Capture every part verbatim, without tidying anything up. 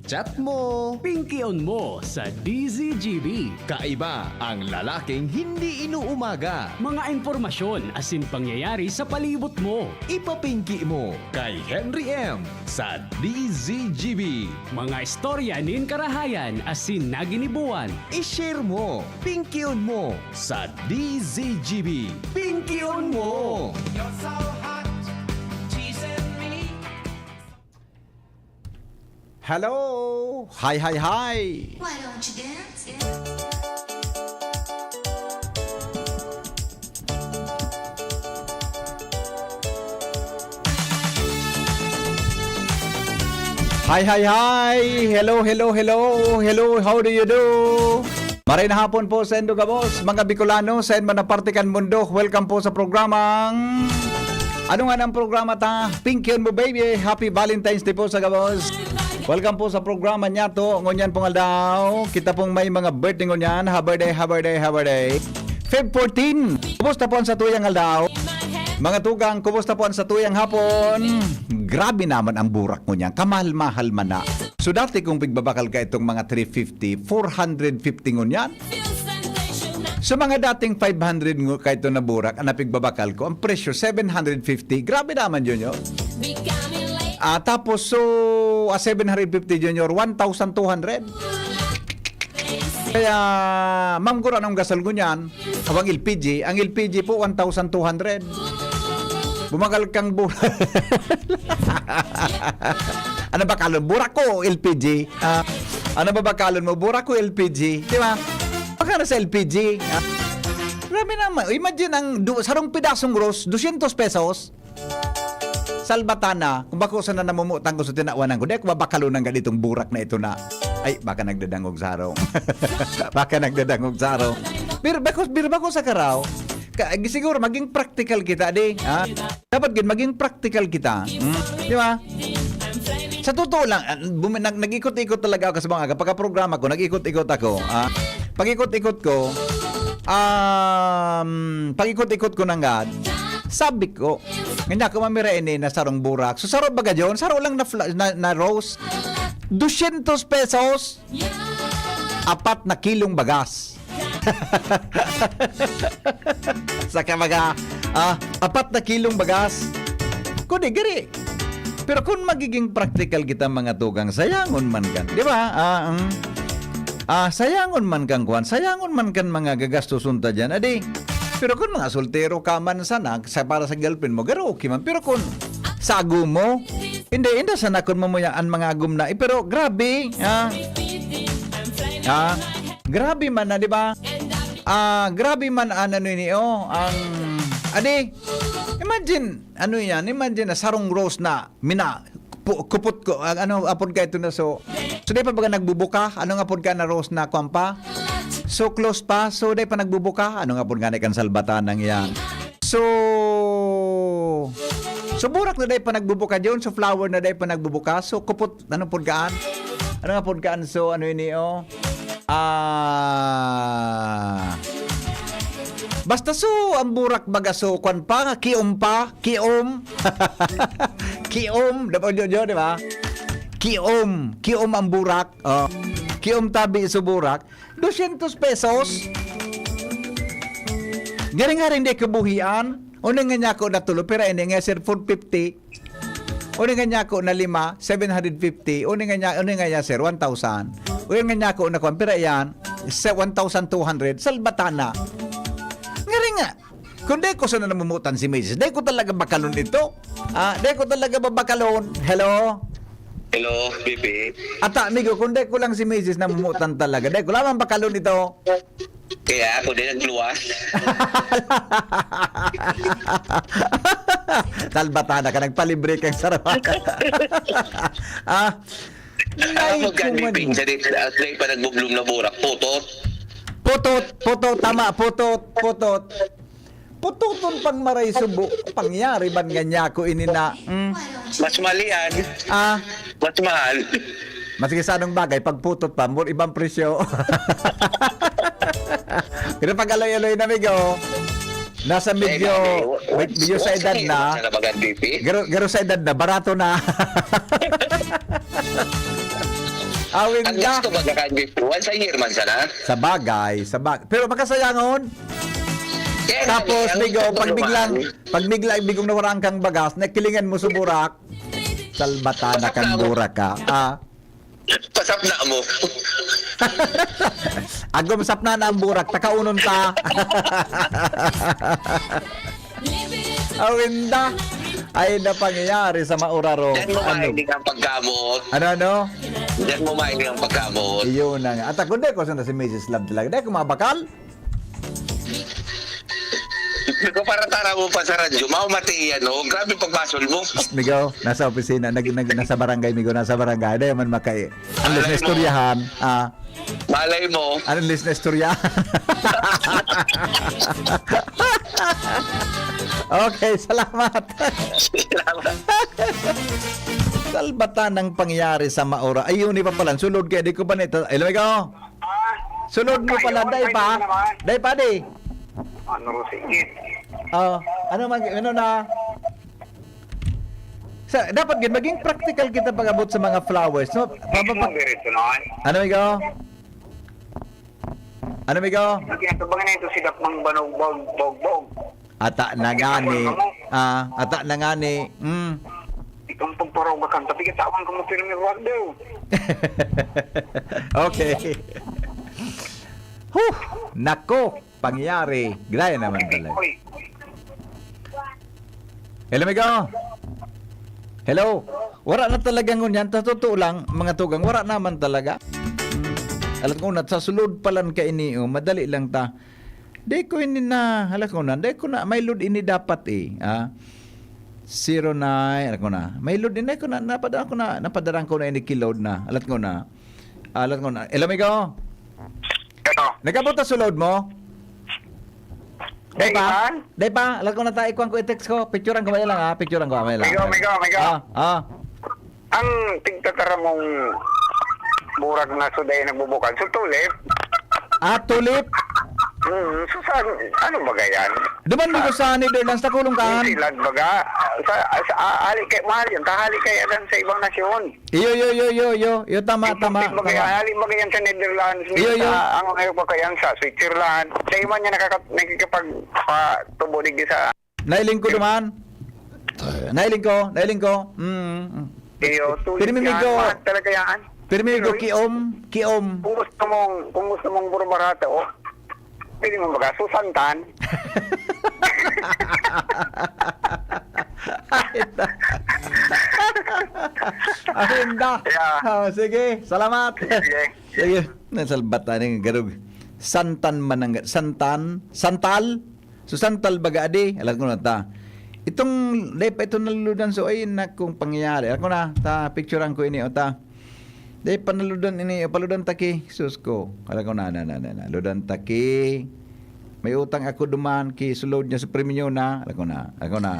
Chat mo. Pingkion mo sa D Z G B. Kaiba ang lalaking hindi inuumaga. Mga impormasyon asin pangyayari sa palibot mo. Ipapingki mo kay Henry M sa D Z G B. Mga istorya nin karahayan asin naginibuan. I-share mo. Pingkion mo sa D Z G B. Pingkion mo! You're so hot, teasing me. Hello! Hi, hi, hi! Why don't you dance? Hi, hi, hi! Hello, hello, hello! Hello, how do you do? Maray na hapon po sa indo gabos, mga Bicolano, sa man na parte kan mundo. Welcome po sa programang... Ano nga ang programa ta? Pingkion mo, baby! Happy Valentine's Day po sa gabos. Welcome po sa programa niya to. Ngunyan pong aldaw, kita pong may mga birthday ngunyan. Happy birthday, happy birthday, happy birthday. Feb fourteen, kumusta po ang satuyang aldaw? Mga tugang, kumusta po ang satuyang hapon? Grabe naman ang burak ngunyan. Kamahal-mahal man na. So dati kung pigbabakal ka itong mga three fifty, four hundred fifty ngunyan. So mga dating five hundred ngu-, kahit na burak, ang napigbabakal ko, ang presyo, seven hundred fifty. Grabe naman yun, yun. Ah, tapos, so, ah, seven hundred fifty, Junior, one thousand two hundred. Kaya, ma'am, guro, anong gasol ngunyan? Awang L P G. Ang L P G po, one thousand two hundred. Bumakal kang bu-, ano ba kalon? Burak ko, L P G. Ah, ano ba ba kalon mo? Burak ko, L P G. Di ba? Baka na sa L P G. Ah, grabe naman. Imagine ang du-, sarong pidasong rose, dosyentos pesos. Salbatana, kung bako sana namumutan ko sa tinawanan ko, di ako babakalon ng ganitong burak na ito na, ay, baka nagdadangog sa harong. Baka nagdadangog sa harong. Pero bako, pero bako sa karaw, ka, siguro maging practical kita, di? Ha? Dapat gid maging practical kita. Hmm? Di ba? Sa totoo lang, ah, bumi-, nag-, nag-ikot-ikot talaga ako sa mga aga. Pagka-programa ko, nag-ikot-ikot ako. Ah, pag-ikot-ikot ko, um, pag-ikot-ikot ko nanggad, sabi ko, "Ngani ako mamira ini na sarong burak." So, saro baga yun? Saro lang na, fla-, na, na rose. Dosyentos pesos, apat na kilong bagas. Saka mga, ah, apat na kilong bagas. Kundi, gari. Pero kung magiging practical kita, mga tugang, sayangon man kan, di ba? Ah, mm. Ah, sayangon man kan kwan, sayangon man kan mga gagastoson ta dyan, adi. Pero kung mga soltero ka man sana, sa, para sa girlfriend mo, garo okay man. Pero kung sago mo, hindi, hindi sana kung mamuya ang mga agom na, eh, pero grabe, ah. Ah, grabe man na, di ba? Ah, grabe man ang ano ini, oh, ang, adi, imagine, ano yan, imagine na sarong rose na, mina, pu-, kupot ko, ang ano, apod ka ito na, so, so, di pa baga nagbubuka? Ano nga apod ka na rose na, kwan pa? So, close pa? So, di pa nagbubuka? Ano nga apod nga na kan salbatanang yan? So, so, burak na di pa nagbubuka yun, so, flower na di pa nagbubuka, so, kupot, ano pod kaan? Ano nga pod kaan? So, ano ini, oh? Ah, basta so, ang burak baga so, kwan pa, kiom pa, kiom. Kiom, dapat yun, yun, di ba? Kiom, kiom ang burak. Oh. Kiom tabi so burak. Dosyentos pesos. Garing-garing di kabuhian. Uning nga niya ako na tulo, pira ini nga, sir, four fifty. Uning nga niya ako na lima, seven hundred fifty. Uning nga niya, uning nga niya, sir, one thousand. Uning nga niya ako na kwan, pira yan? Sa one thousand two hundred, salbatana. Ngaring nga, kung di ko sana namumutan si misis, di ko talaga bakalon ito. Ah, di ko talaga babakalon. Hello? Hello, B B. Ata, amigo, kung di ko lang si misis namumutan talaga, di ko lamang bakalon ito. Kaya ako din nagluwas. Salbatana ka, nagpalibre kang sarawa. Ah, Ako ay, gani, kuman. Pinsa di, di pa nagbublom na burak. Putot. Putot, putot, tama, putot, putot. Pututon pang maray subo. Pangyari man nga niya ako ini na, mm. Mas malian. Ah. Mas mahal. Maski sa anong bagay, pag putot pa, more ibang presyo. Pero pag aloy-aloy na, amigo, nasa medyo, Eh, grabe. Wait, medyo sa What's edad the na. Sa Nabagan, B P? Garo, garo sa edad na, barato na. Awin Ang na. Gasto baga kan Miss Juan, sa year man sana. Sa bagay, sa bag-, pero makasayangon. Kaya nga, Tapos, ang Migo, gusto pag ko biglang, naman. Pag biglang, Migong nawaraan kang bagas, nakilingan mo sa burak, salbata na Pasap kang na mo. Burak ka. Ah. Pasap na mo. Agom sap na na ang burak, takaunon ta. Awinda. Ay, na pangyayari sa maurarong. Diyan mo ano? Maining ang pagkamot. Ano, ano? Diyan mo maining ang pagkamot. Iyon na nga. At ako, di ko sana si Missus Love talaga. Di ko mabakal. Pero para tara mo pa sa radyo, maumati yan, oh. Grabe pagbasol mo. Migo, nasa opisina, nag, nag, nasa barangay, Migo, nasa barangay. Dahil man makai. Ang Malay mo. Istoryahan, ah. Malay mo. Ang list na istoryahan. Okay, salamat. Salamat. Salbatan ang pangyayari sa maura. Ayun, iba pala. Sulod kaya, di ko pa nito. Hello, Migo? Sulod mo pala, Ayun, dai pa? Ayun naman. Dai pa, di? Ano, sige. Oh, ano mag-, ano na? Sa, dapat gid, maging practical kita pag-abot sa mga flowers, no? Pababa- Mismo, diretso naman. Ano, Migo? Ano, Migo? Lagi ang tubangan na ito, si Dakmang Banog, Bog, Bog, Bog. Ata na Sige, ngani. Ako, ako. Ah, ata na ngani. Mm. Ikang pagparaw ba kanta? Sige, tawan ko mo pirmi, Rock daw. Okay. Huh! Nako! Pangyayari. Gaya naman talaga. Oy. Hello, Migo. Hello. Wala na talaga ngunyan. Sa totoo lang, mga tugang, wala naman talaga. Hmm. Alam ko na, sa sulod pa lang kaini, oh, madali lang ta. Di ko ini na, hala ko na, di ko na, may load ini dapat eh. Ah, zero nine, hala ko na. May load ini ko na, napadaan ko na, napadaan ko na ini ki load na. Alat ko na. Alat ko na. Hello, Migo? Ano? Nagabot na sulod mo? Day pa? Kailan? Day pa? Alat ko na ta, ikuan ko i-text ko. Picturean ko, may lang ha. Picturean ko, may lang. Migo, Migo, Migo. Ah, ah. Ang tigtatara mong burag na suday nagbubukal. So, tulip. Ah, tulip? Hmm, so saan, ano ba yan? Duman dito sa Netherlands, takulong ka. New Zealand baga. Sa, sa, ah, hali kay, mahal yun. Kahali kay adan sa ibang nasyon. Iyo, iyo, iyo, iyo, iyo. Iyo, tama, Yung tama, pagpit baga tama. Yan, hali baga yan sa Netherlands. Iyo, iyo. Sa, ang, ano pa kaya sa Switzerland. Sa iba niya nakaka-, nakikipag-, pa-, tubo digdi sa Nailing ko duman. Nailing ko, nailing ko. Mm, mm. Iyo, tuloy Pirmi yan. Migo. Mahal talaga yan. Pirmi Migo, Tuloy. Kiom, kiom. Kung gusto mong, kung gusto mong burbarata, oh, pwede mo baga, Susantan. Ay, ta-, Ay, ta-, Ay, ta-, Yeah. Oh, sige, salamat. Sige. Sige, nasalbat na rin, garog. Santan man ang, Santan? Santal? So, Santal baga, adi? Alam ko na ta. Itong, dai pa ito naludan, so, ay, nakong pangyayari. Alam ko na, ta, picturean ko ini, o ta. Dai pa naludan ini, o, paludan taki. Sus ko. Alam ko na, na, na, na, na. Ludan taki. May utang ako duman, ki sulod niya sa premyo na. Alam ko na, alam ko na.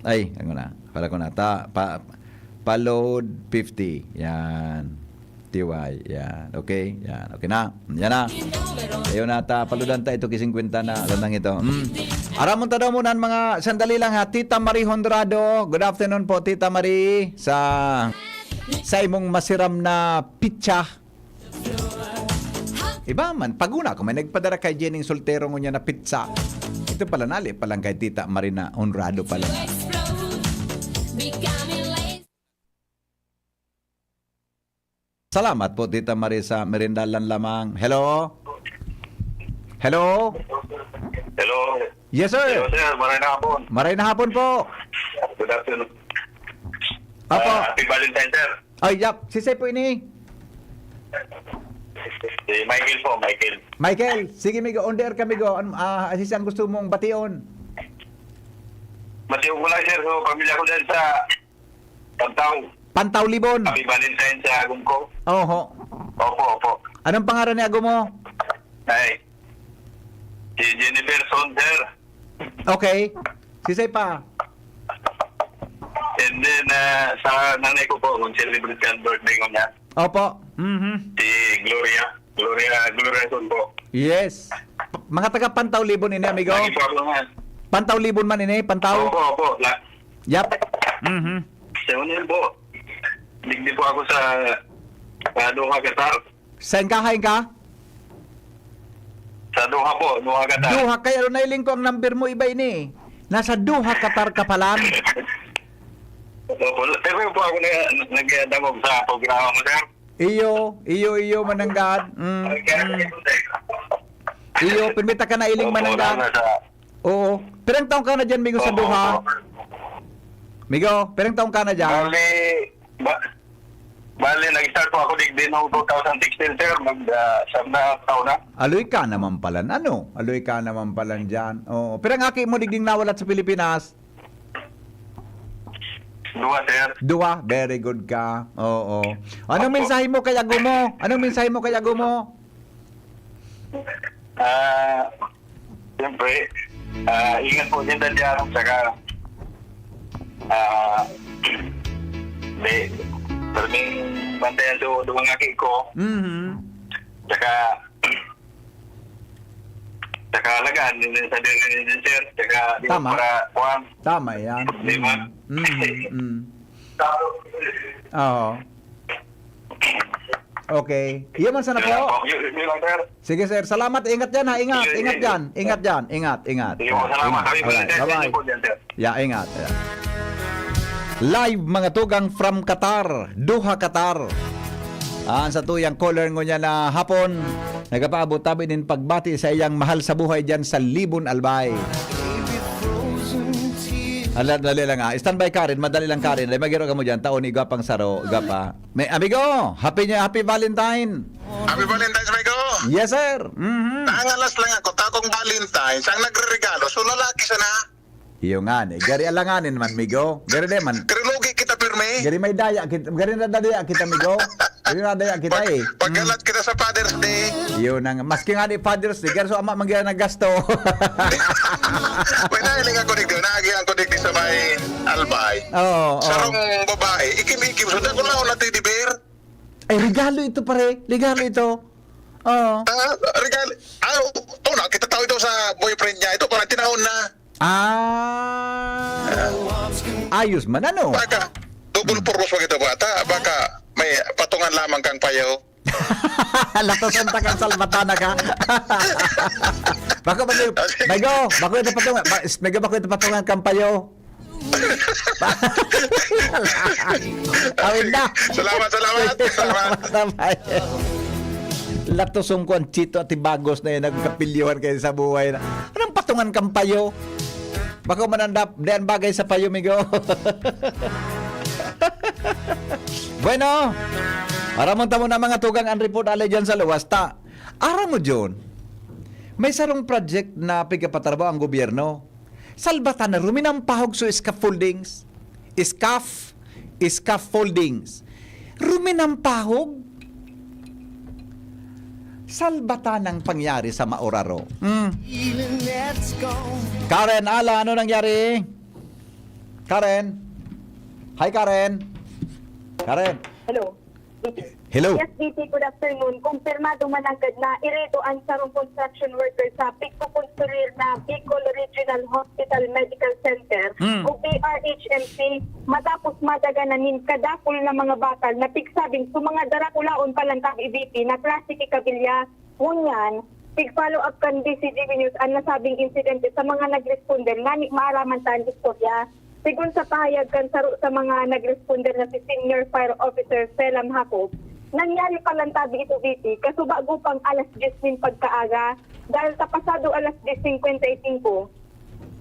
Ay, alam ko na. Alam ko na. Ta, pa, pa-load fifty. Yan. T Y. Yan. Okay? Yan. Okay na. Yan na. Ayun na, ta, paludan ta ito, ki singkwenta na. Alam nang ito. Mm. Aramon ta daw muna ang mga sandali lang, ha. Tita Marie Honrado. Good afternoon po, Tita Marie. Sa, sa imong masiram na pitsa. Iba man, paguna ko, may nagpadara kay Jenny Soltero ngunyan na pizza. Ito pala, nali pa lang kay Tita Marina Honrado pala. Salamat po, Tita Marisa. Merindalan lamang. Hello? Hello? Hello. Yes, sir. Hello, sir. Maray na hapon. Maray na hapon po. Good afternoon. Apo. Ah, happy Valentine, sir. Ay, yap. Sisay po ini? Si Michael po, Michael. Michael, sige, migo. On the air kami, go. An-, ah, sisay ang gusto mong bation? Bation ko lang, sir. So, pamilya ko dyan sa Pantaw. Pantaw Libon. Happy Valentine sa agom ko. Oho. Opo, opo. Anong pangaran ni agom mo? Ay, si Jennifer Son, sir. Okay. Sisay pa? And then, ah, sa nanay ko po, kung celebrate ka ang birthday ko niya, Opo. Mhm. Si Gloria. Gloria, Gloria Son po. Yes. P-, mga taga Pantaw Libon ini, amigo? Lagi po ako nga. Pantaw Libon man ini, Pantaw? Opo, opo. La- Yap. Mhm. Sa unahan po, digdi po ako sa Sa Doha, Qatar. Saan ka, hain ka? Sa Doha po, Doha, Qatar. Doha, kaya nailing ko ang number mo, iba ini. Nasa Doha, Qatar ka palan. Opo, pero po ako na, nagdangog sa programa mo, sir. Iyo, iyo, iyo, mananggad. Mm, mm. Iyo, pirmi ta ka nailing, Opo, mananggad. Nasa Oo. Pirang taon ka na dyan, Migo, sa Opo, Doha? opo. Migo, pirang taon ka na dyan? Bali, ba, bali, nag-start po ako digdi noong two thousand sixteen, sir. Mag, ah, siyam na taon na. Aloy ka naman palan, ano? Aloy ka naman palan dyan. Oo. Pirang aki mo digding nawalat sa Pilipinas? Dua, sir. Dua? Very good ka. Oo. Anong Opo. mensahe mo kay ago mo? Anong mensahe mo kay ago mo? Ah, siyempre, ah, ingat po din dyan, saka, ah, di, perming bantayan do, do mga aki ko. Mhm. Saka, saka alagaan din sa din, din, sir. Saka, di Tama. para, kuwan. Tama yan. Di ba? Mm, mm, mm. Oo. Okay. Iyan man sana Yun lang po. po. Yun, yun lang, sir. Sige, sir. Salamat. Ingat yan, ha. Ingat. Sige, Ingat sige. yan. Ingat yan. Ingat, ingat. Sige po, salamat. Ingat. Happy Alright. Valentine's Day Bye-bye. po dyan, sir. Yeah, ingat. Yeah. Live, mga tugang, from Qatar. Doha, Qatar. Ah, sa tuyang caller ngunyan na hapon, nagapaabot tabi nin pagbati sa iyang mahal sa buhay dyan sa Libon, Albay. Ala, dali lang, ah. Standby, Karen. Madali lang, Karen. Dali, magiro ka mo dyan. Taon, igwa pang saro, igwa pa. May amigo, happy niya, happy Valentine. Happy Valentine's, Migo. Yes, sir. Mhm. Nangalas lang ako, takong Valentine's, ang nagreregalo, so lalaki sana. Iyo nga ni. Gari alanganin man, Migo. Gari di man. Pero lugi kita, pirmi. Gari may daya kita, gari na daya kita, Migo. Gari na daya kita, Pag, eh. pagkalat Mm. kita sa Father's Day. Yun ang, maski nga di Father's Day, gari so ama man gina naggasto. May nahiling ako digdi, naagi ako digdi sa may Albay. Oo, oo. Sarong babae, ikim-ikim, so, dako lang ako na teddy bear. Ay, regalo ito, pare. Regalo ito. Oo. Ah, regalo. Ah, oh, nakita tao ito sa boyfriend niya. Ito, parang tinahon na. Ah. Ayos man, ano? Baka, double purpose pa kita bata. Baka may patungan lamang kang payo. Latosan ta kang salbatana ka. Bako ba yung, Migo, bako ito patungan, ba, Migo, bako ito patungan kang payo. Awid na. Salamat, salamat. Salamat. Salamat. Latoson ko ang Chito at Tibagos na yun, nagkapilyohan kayo sa buhay na. Anong patungan kang payo? Bako manandap, di ang bagay sa payo, Migo. Bueno, aramon ta muna mga tugang ang report alay dyan sa luwas ta. Aram mo, John, may sarong project na pigkapatrabaho ang gobyerno. Salbatan na, ruminampahog so scaffoldings. Scaff, scaffoldings. Ruminampahog? Salbatan ang pangyari sa Mauraro. Hmm. Karen, Ala, ano nangyari? Karen? Hi, Karen. Karen? Hello. Hello. Yes, B T, good afternoon. Kumpirmado mananggad na irido an sarong construction worker sa pigkokonstruir na Bicol Regional Hospital Medical Center Hmm. o B R H M C matapos madaganan nin kadakul na mga bakal na pigsabing sa mga darakulaon palan tabi B T na klase ki kabilya. Ngunyan, pig-follow up kan D C G B News an nasabing insidente sa mga nagresponder ngani maaraman ta an istorya. Segun sa pahayag kan saro sa mga nagresponder na si Senior Fire Officer Selam Jacob, nangyari palan tabi ito B T, kasubago pang alas diyes nin pagkaaga, dahil sa pasado alas diyes singkwenta y singko,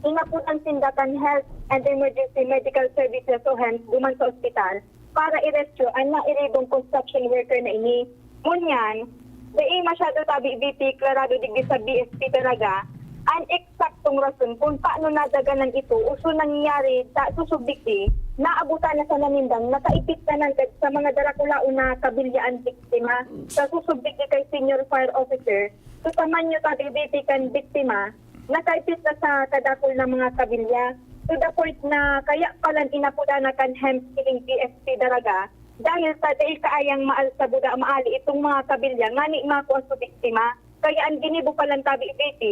inapodan sinda kan Health and Emergency Medical Services o hems duman sa ospital para i-rescue an nairidong construction worker na ini. Ngunyan, dai masyado tabi B T klarado digdi sa B S P Daraga an eksaktong rason kun paano nadaganan ito o so nangyari ta susog digdi, naabutan na sana nindang nakaipit na nanggad sa mga darakulaon na kabilya an biktima. Sa susog digdi kay Senior Fire Officer, sa tamanyo tabi B T kan biktima, nakaipit na sa kadakul na mga kabilya. To the point na kaya palan inapodan na kan hems kining B S P Daraga, dahil sa dai kaayang maal sa buda maali itong mga kabilya ngani makua sa biktima. Kaya an ginibo palan tabi B T,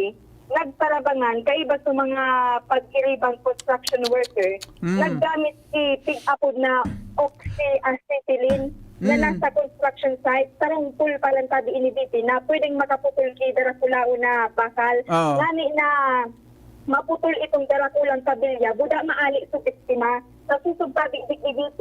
nagtarabangan kaiba sa mga pagiribang construction worker, Mm. naggamit si pig-apod na oxyacetylene. na Mm. nasa construction site, tarong tool pa lang tabi ini, V P, na pwedeng makaputol ki darakulaon na bakal. Oo. Ngani na maputol itong darakulang kabilya, buda maali sa biktima. Sa susog tabi, V P,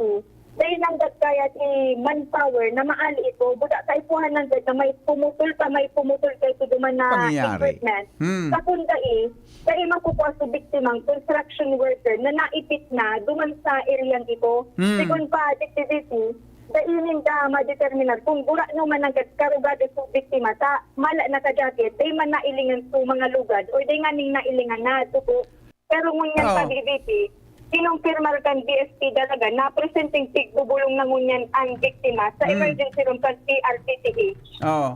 dai nanggad kaya si manpower na maali ito, buda kaipuhan nanggad na may pumutol pa, may pumutol kay duman na Pangyayari. equipment. Hmm. Sa kung dai, dai makukua sa biktimang construction worker na naipit na duman sa areang ito. Hmm. Sigon pa, V P, dai ninda madeterminar kung gurano man nanggad karugado sa biktima ta mala naka-jacket, dai man nailingan sa mga lugad o dai nganing nailingan na dugo. Pero ngunyan Oo. pa, V P, kinumpirmar kan D S P Daraga na presenteng tigbubulong na ngunyan ang biktima sa Hmm. emergency room kan P R T T H. Oo.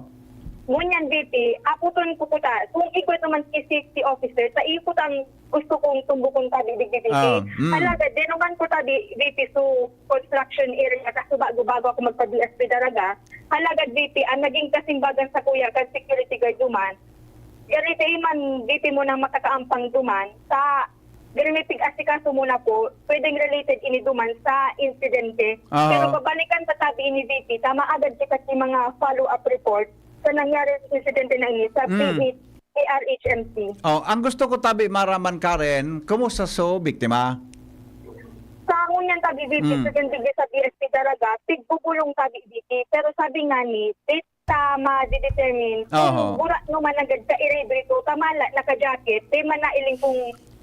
Ngunyan, V P, aputon ko kuta. Kung igwa naman si safety officer, sa iyo kutang gusto kong tumbukon tabi, digdi, V P. Ah, mm. Talaga, dinuman ko tabi, V P, so construction area, kasi bago-bago ako magpa-D S P Daraga. Halaga, V P, ang naging kasimbagan sa kuya, kan security guard duman. Gari, dai man, V P, mo nang makakaampang duman. Sa, gari may pig-asikaso muna po, pwedeng related ini duman sa insidente. Oo. Pero pabalikan sa tabi ini, V P, tama agad kita sa mga follow-up report sa nangyari sa insidente na ini sa Mm. P H, P R H M C. Oh, ang gusto ko tabi maraman, Karen, kumusta so biktima? Sa ngunyan tabi, V P, Mm. sa Gindigli sa D S P Daraga, tigbubulong tabi, V P. Pero sabi nga ni, dai ta ma-determine Oho. kung gurano man nanggad ka iribrito, ta mala, naka-jacket, dai man nailing kung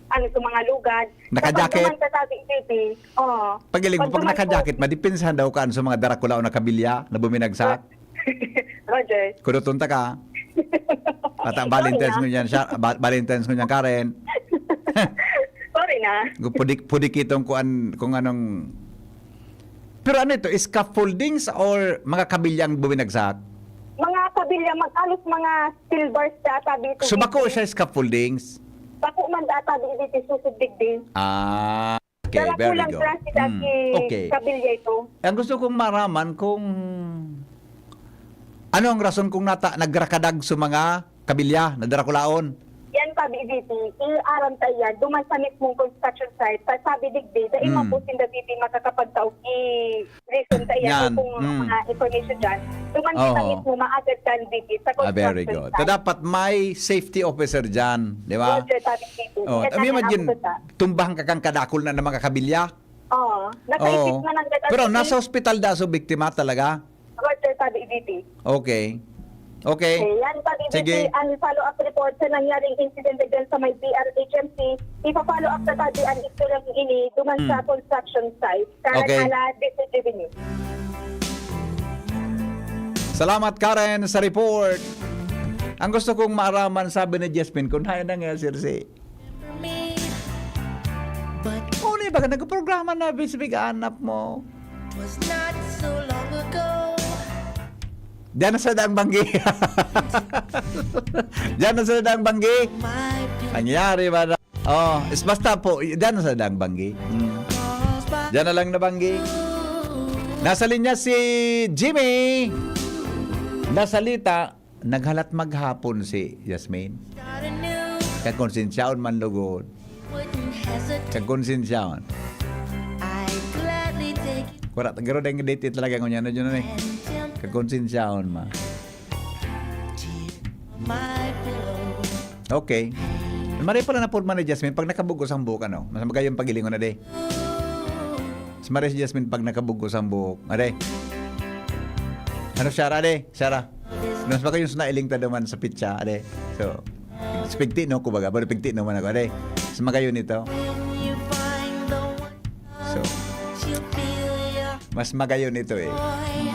ano sa mga lugad. Naka-jacket? Kapag duman ka tabi, V P, oo. Pag-iling mo, pag Pag duman naka-jacket, madepensahan daw ka ano sa mga darakulaon na kabilya na buminagsak. Roger. Kuduton ta ka. Ata Sorry Valentine's na. ngunyan siya, ba- Valentine's ngunyan, Karen. Sorry na. Pudik, pudik itong kuan, kung anong... Pero ano ito? Scaffoldings or mga kabilyang buminagsak? Mga kabilya, mag-alos mga steel bars data dito. So, bako dito. Siya scaffoldings? Bako man data dito, susubdig din. Ah, okay, Pero very kulang good. klase sa Hmm, si okay. kabilya ito. Ang gusto kong maraman kung ano ang rason kung nata nagrakadag sa mga kabilya na darakulaon. Yan pa, B B T, i-aram ta yan, duman sa mismong construction site, sa sabi digdi, dai Mm. man po sinda, B B T, makakapagtaog i-reason ta yan, Yan. kung Mm. mga information dyan, duman sa Oo. mismo maagad kan, B B T, sa Ah, very construction good. site. So, dapat may safety officer dyan, di ba? Roger, sabi digdi. Oh, Yan I mean, ang imagine, inaabot ta. Tumbahan ka kang kadakol na ng mga kabilya. Oo. Nasa Oo. isip na lang kita, Pero B B T. Nasa ospital da so biktima talaga? Roger, sabi digdi. Okay. Okay. Okay, yan pa, B B T, Sige. Ang follow-up report sa nangyaring insidente dyan sa may B R H M C, ipa-follow up na tabi ang istoryang ini duman Hmm. sa construction site. Karen Okay. Ala, District Revenue. Salamat, Karen, sa report. Ang gusto kong maaraman, sabi ni Jasmine, kung hayan na nga, Sir, si... But Oh, na iba ka nagprograma na, bisbig anap mo. was not so long ago. Diyan na sa daang banggi. Diyan na sa daang banggi. My Nangyari ba na? Oh, is basta po, y- diyan na sa daang banggi. Hmm. paws by Diyan na lang na banggi. Nasa linya si Jimmy. Nasalita, naghalat maghapon si Jasmine. Start anew. Kagkonsensyaon man lugod. Wouldn't hesitate. Kagkonsensyaon. I gladly take it Kura, garo dahil date talaga ngunyan na dyan eh. and jump Kagkonsensyaon ma. my pillow. Okay. Mare pala na forma ni Jasmine pag nakabugos ang buhok, ano? Mas magayon pagilingon na de. Mas mare si Jasmine pag nakabugos ang buhok. Are. Ano, Shara, de? Shara. Mas magayon sa nailing ta duman sa pitsa, are. So, pigti no, kumbaga. Pero pigti no man ako, are. Mas magayon ito. When you find the one, So, she'll feel your mas magayon ito eh. boy.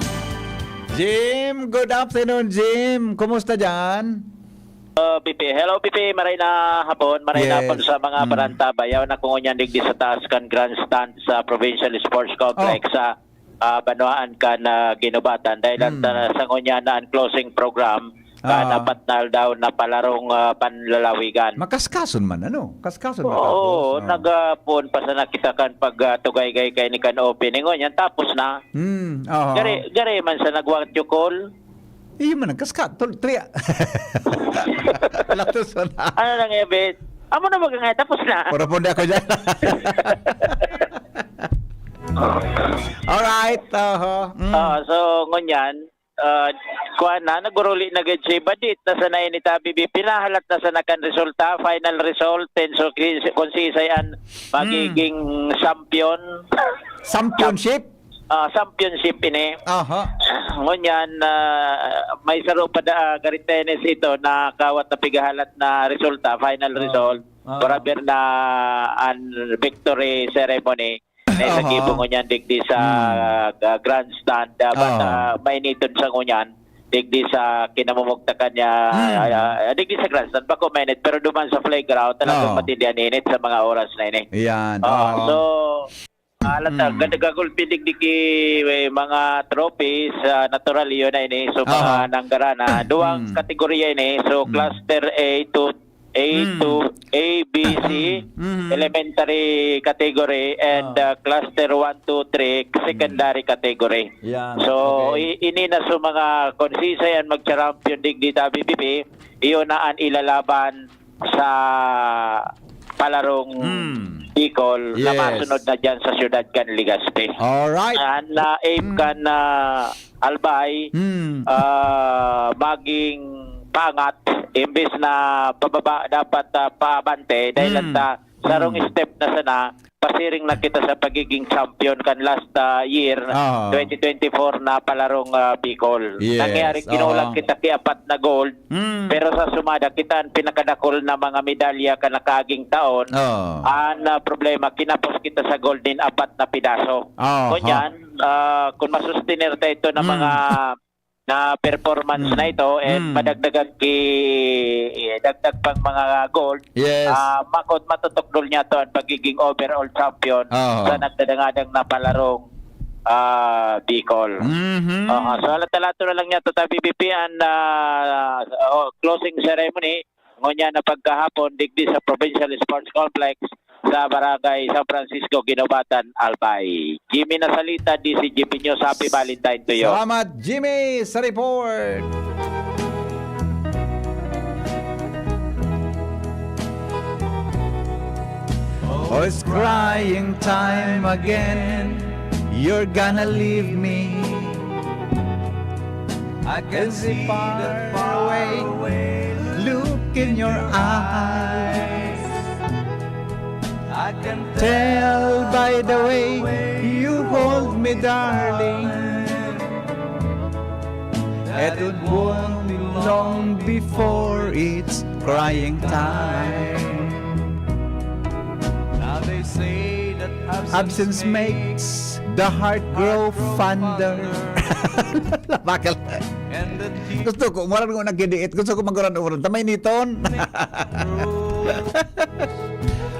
Jim, good afternoon, Jim. Kumusta dyan? Uh, P P. Hello, P P. Maray na hapon. Maray na Yes. hapon sa mga Mm. baranta. Bayaw na ko ngunyan digdi sa taas kan grandstand sa Provincial Sports Complex Oh. sa ah, banwaan kan ah, Guinobatan. Dahil Mm. ang ah, sa ngunyan na ang closing program kan Ah. apat na aldaw na palarong ah, panlalawigan. Makaskason man, ano? Kaskason Oo, matapos, no? nagapon pa sa nakita kan pagtugaygay kay ni kan opening. Ngunyan, tapos na. Hmm, oo. Gari, gari man sa nagwat you call. Iyo man, nagkaska. Tol, tri... Latos na. Ano lang, Ebit? Amo na baga nga, tapos na. Puro po di ako dyan. Alright, oho. Mm. Ah, so, ngunyan, ah, kuwan na, naguruli na gid si Badit na sana ini tabi, bi-, pinahalat na sana kan resulta, final result, and so, ki-, kung si Isay an magiging champion. Championship? Ah, championship ini. Aha. Ngunyan, ah, may saro pa da, ah, gari tennis ito na kawat na pigahalat na resulta, final Ah. result. Ah. Para na an victory ceremony. May Aha. sagibo ngunyan digdi sa, Hmm. ah, grandstand, ah, but, Ah. ah, mainiton sa ngunyan digdi sa kinamumugtakan niya, Hmm. ah, ah, digdi sa grandstand, bako mainit, pero duman sa playground, talagang Ah. matindi an init sa mga oras na ini. Yan, Ah, oo. so, ah, lata, Hmm. gad-, gagulpi digdi ki, eh, mga trophies, ah, natural, yun na ini. So, mga Aha. nanggara na, duwang Hmm. kategorya ini. So, Hmm. cluster A to A to Mm. A, B, C, Mm. elementary category, and, Ah. uh, cluster one, two, three, secondary category. Yan, So, okay. i-, ini na sa mga konsisay an mag-champion digdi ta B B P, iyon na an ilalaban sa palarong Mm. Bicol na Yes. masunod na dyan sa siyudad kan Legazpi. Alright. An, uh, aim Mm. kan, uh, Albay, Hmm. ah, maging paangat, imbes na pababa, dapat, ah, paabante, dahil Hmm. ta sarong Hmm. step na sana, pasiring na kita sa pagiging champion kan last, ah, year, Ah. twenty twenty-four na palarong, ah, Bicol. Yes. Nangyari, kinulang Oo. kita ki apat na gold, Hmm. pero sa sumada, kita an pinakadakul na mga medalya kan nakaaging taon. Oo. An, ah, problema, kinapos kita sa gold nin apat na pidaso. Aha. Ngunyan, ah, kung masustener ta ito na Mm. mga na performance Mm. na ito, and Mm. madagdagan ki, eh, dagdag pang mga gold, Yes. ah, makot matutukdol niya to ang pagiging overall champion Aha. sa nagdadangadang na palarong, ah, Bicol. Mhm. Aha, so, alat-alato na lang niya to ta B B P an, ah, oh, closing ceremony. Ngunyan na pagkahapon, digdi sa Provincial Sports Complex sa Barangay San Francisco, Guinobatan, Albay. Jimmy Nasalita, D C G B News. Happy Valentine to you. Salamat, Jimmy, sa report. Oh, it's crying time again. You're gonna leave me. I can see the far away look in your eyes. I can tell by the way you hold me, darling, that it won't be long before it's crying time. Now they say that absence makes the heart grow fonder. Bakal. Gusto ko, murag ko nagkidiit. Gusto ko maguran-uran. Tamay niton.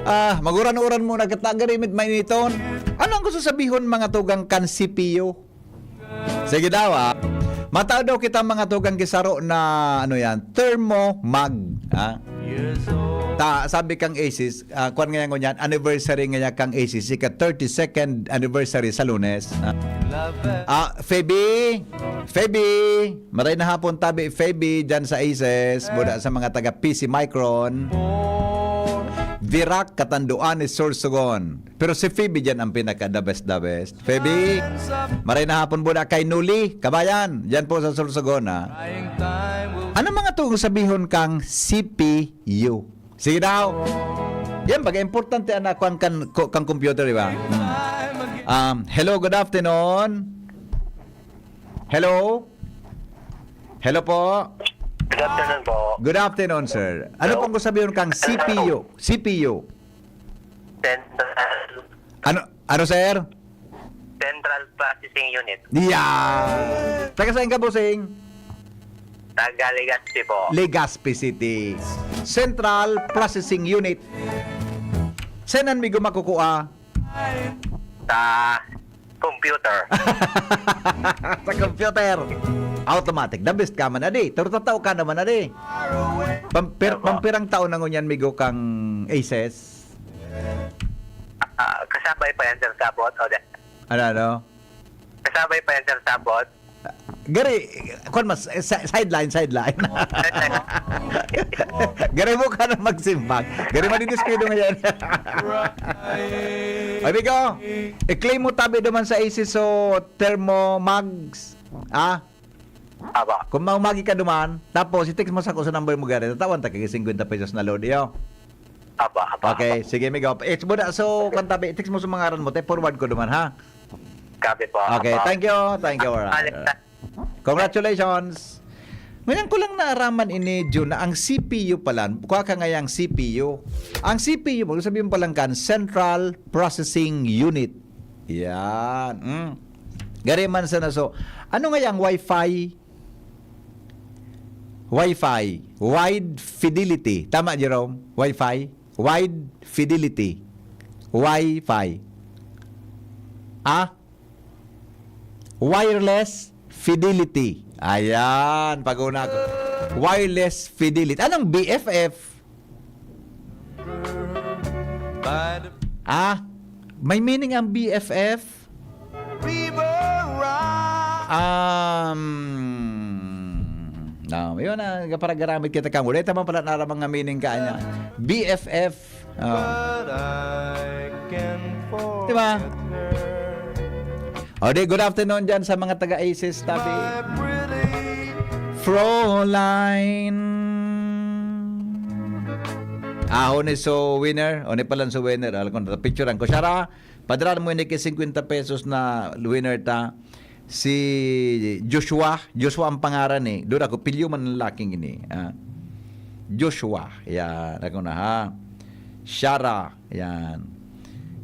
Ah, maguran-uran muna kita, garimit may niton. Ano ang gusto sabihon, mga tugang kan C P U? Sige daw, ah. Matao daw kita, mga tugang, gisaro na, ano yan, thermo mug, ha? Ta, sabi kang Aces, ah, kwan nga yan, ngunyan, anniversary nga yan kang Aces, ika thirty-second anniversary sa Lunes, ha? Ah, Feby, Feby, maray na hapon tabi, Feby, dyan sa Aces, buda sa mga taga P C Micron, Virac, Catanduanes, Sorsogon. Pero si Feby dyan ang pinaka the best, the best. Feby, maray na hapon po na kay Nuli, kabayan. Dyan po sa Sorsogon, ha? Ano mga tuong sabihon kang C P U? Sige daw. Yan, baga importante ang nakuan kan, ko-, kang computer, di ba? Hmm. Um, hello, good afternoon. Hello? Hello po? Good afternoon po. Good afternoon, sir. Ano Hello? pong gusto sabihin kang C P U? C P U? Central, Ano, ano, sir? Central Processing Unit. Yeah. Taga saan ka, bossing? Taga Legazpi po. Legazpi City. Central Processing Unit. Saan mi gud makukua? Sa computer. Sa computer. Automatic. The best ka man, adi. Pero tatao ka naman, adi. Pampir-, Opo. Pampirang taon na ngunyan, migo kang Aces? Ah, kasabay pa yan, sir, sa abot, o di? Ano, ano? Kasabay pa yan, sir, sa abot? Gari, kwan mas, eh, sa-, sideline, sideline. Sideline. Gari mo ka na magsimbag. Gari madidiskuido ngayon. Ay, bigo, i-claim mo tabi duman sa Aces o Thermomags. Ah, Aba. Kung maumagi ka duman, tapos i-text mo sa ko sa number mo gari, tatawan ta kag fifty pesos na load iyo. Aba, aba. Okay, sige, migo. It's buda, so, kan tabi, i-text mo sa mga ngaran mo, te, forward ko duman, ha? Copy po. Okay, aba. Thank you, thank you, alright. Balik na. Congratulations. Ngayon ko lang naaraman ini, Jun, na ang C P U pala, kuha ka ngayang C P U. Ang C P U, mo sabihin palang kan, Central Processing Unit. Yan. Mm. Gari man sa naso. Ano ngayang Wi-Fi? Wi-Fi. Wide fidelity. Tama, Jerome? Wi-Fi? Wide fidelity. Wi-Fi. Ah? Wireless fidelity. Ayan, pag-una ko. Wireless fidelity. Anong B F F? Ah, may meaning ang B F F? Um, no, yun na, para garamit kita kang ulit. Tama pala, naramang nga meaning ka niya. B F F. Oh. Diba? O di, good afternoon dyan sa mga taga-Aces, tabi. Froline. Ah, ni so winner. O ni palan so winner. Alam ko na, picturean ko. Shara, padala mo ini ki fifty pesos na winner ta. Si Joshua. Joshua ang pangaran eh. Doon ako, pilyo man ang laking ini. Ah. Joshua. Yan. Ako na ha. Shara. Yan.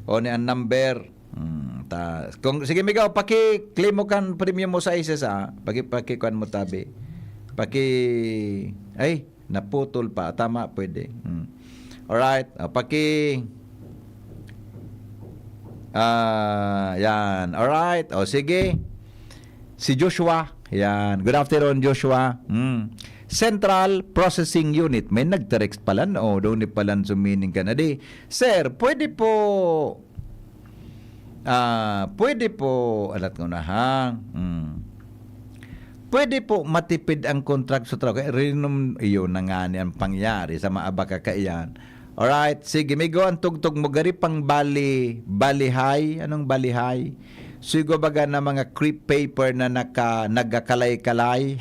O ni ang number. Hmm, ta, kung, sige, migo, paki-claim mo kan premium mo sa Aces, ah. Paki, paki-kuan mo tabi. Paki, ay, naputol pa. Tama, pwede. Hmm. Alright. O, paki, ah, yan. Alright. O, sige. Si Joshua. Yan. Good afternoon, Joshua. Hmm. Central Processing Unit. May nagtext palan. O, doon ni palan sumining ka na di. Sir, pwede po, ah, pwede po, alat ko na ha. Hmm. Pwede po matipid ang contract sa trabaho. Kaya rinom, iyon na nga ni ang pangyari sa mga abaka kaiyan. Alright, sige, migo ang tugtog mo, gari pang bali, balihay. Anong balihay? Sigo baga na mga crepe paper na naka, nagkakalay-kalay.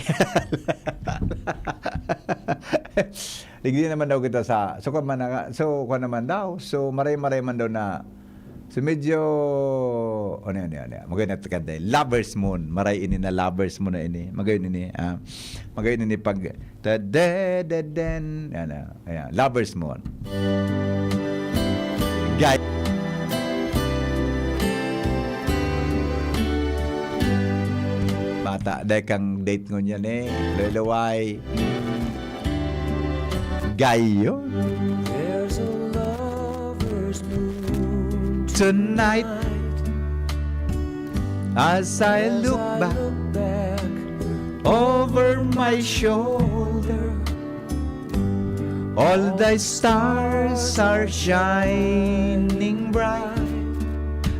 Digdi naman daw kita sa, so, kwan man na, so, kwan naman daw, so, maray-maray man daw na, so, medyo, ano yan, ano yan, maganda ito kanta, Lover's Moon, maray ini na Lover's Moon na ini, magayon ini, ah, magayon ini pag, da, da, da, den, ano, ayan, Lover's Moon. Guys, bata, dahil kang date ngunyan eh, luluway. Gayo. Tonight, as I look back over my shoulder, all the stars are shining bright.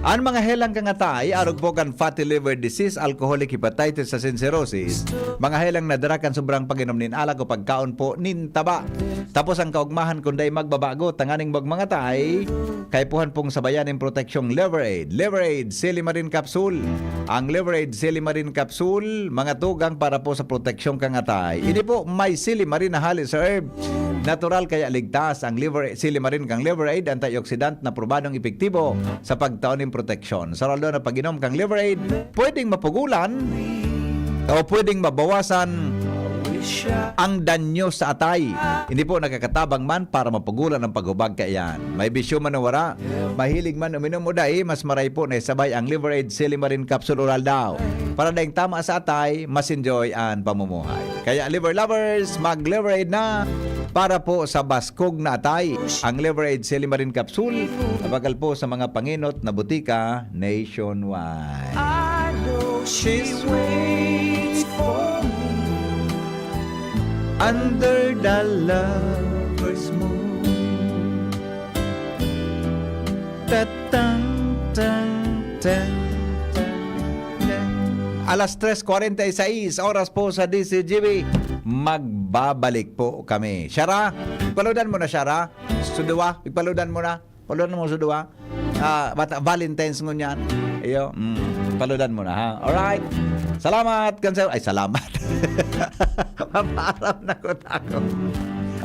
An mga helang kangatay, arog po kan fatty liver disease, alcoholic hepatitis asin cirrhosis, mga helang nadara kan sobrang pag-inom nin alak o pagkaon po nin taba. Tapos ang kaugmahan kun dai magbabago, tanganing magmangatay, kaipuhan pong sabayan nin proteksyong Liver Aid. Liver Aid Silimarin Capsule. Ang Liver Aid Silimarin Capsule, mga tugang para po sa proteksyong kangatay. Ini po may silimarin na halis herb. Natural kaya ligtas ang liver, silimarin kang Liver Aid, antioxidant na probadong epektibo sa pagtao nin proteksyon. Sa raldo na pag-inom kang Liver Aid, pwedeng mapugulan o pwedeng mabawasan ang danyo sa atay. Hindi po nakakatabang man para mapugulan ang paghubag kaiyan. May bisyo man o wara, mahilig man uminom o dai, mas maray po na isabay ang Liver Aid Silimarin Capsule Oral daw. Para daing tama sa atay, mas enjoy ang pamumuhay. Kaya Liver Lovers, mag Liver Aid na para po sa baskog na atay. Ang Liver Aid Silimarin Capsule, abagal po sa mga panginot na butika nationwide. I know she waits for me under the lover's moon. Tatang, tang, tang, tang, tang. Alas tres cuarenta y seis, oras po sa D C G B. Magbabalik po kami. Shara, igpaludan mo na, Shara. Suduwa, igpaludan mo na. Paludan mo, Suduwa. Ah, bata, Valentine's ngunyan. Iyo, mm, paludan mo na, ha? Alright. Salamat, Cancel. Ay, salamat. Mapaaram na ko, ako.